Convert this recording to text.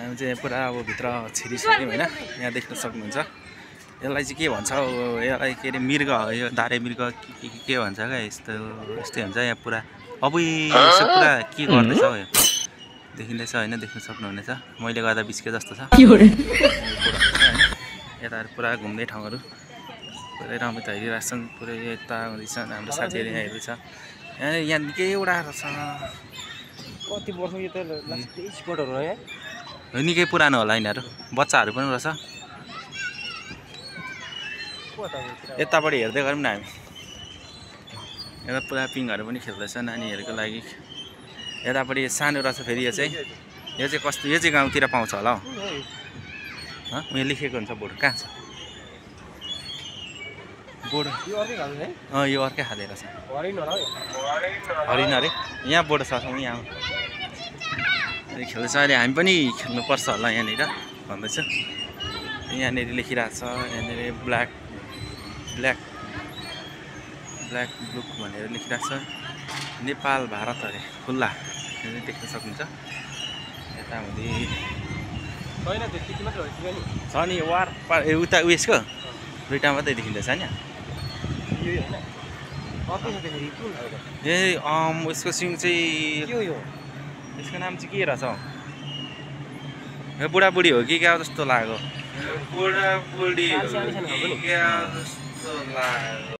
हामी चाहिँ पुरा अब भित्र छिरिसक्यौँ होइन। यहाँ देख्न सक्नुहुन्छ यसलाई चाहिँ के भन्छ यसलाई के अरे मृग हो यो धारे मृग के भन्छ क्या यस्तो यस्तै हुन्छ यहाँ पुरा अब यसो पुरा के गर्दैछ हौ देखिँदैछ होइन देख्न सक्नुहुनेछ मैले गर्दा बिस्के जस्तो छ यता पुरा घुम्ने ठाउँहरू पुरै रमित हेरिरहेको छन् पुरै यता हुँदैछ हाम्रो साथीहरू यहाँ हेर्दैछ यहाँ निकै उडाहरू छ कति वर्ष यो त स्पटहरू हो यहाँ निकै पुरानो होला यिनीहरू बच्चाहरू पनि रहेछ यतापट्टि हेर्दै गरौँ न हामी यता पुरा पिङहरू पनि खेल्दैछ नानीहरूको लागि यतापट्टि सानो रहेछ फेरि यो चाहिँ कस्तो यो चाहिँ गाउँतिर पाउँछ होला हौ उयो लेखेको हुन्छ बोर्ड कहाँ छ बोर्ड यो अर्कै खाले रहेछ हरिण अरे यहाँ बोर्ड छ यहाँ खेल्दैछ अहिले हामी पनि खेल्नुपर्छ होला यहाँनिर भन्दैछ यहाँनिर लेखिरहेको छ यहाँनिर ब्ल्याक बुक भनेर लेखिरहेको छ नेपाल भारत अरे खुल्ला देख्न सक्नुहुन्छ यताउति छ नि वार उता उयसको दुईवटा मात्रै देखिँदैछ नि ए यसको सिङ चाहिँ यसको नाम चाहिँ के रहेछ हौ बुढाबुढी हो कि क्या जस्तो लाग्यो बुढाबुढी हो कि क्या जस्तो लाग्यो।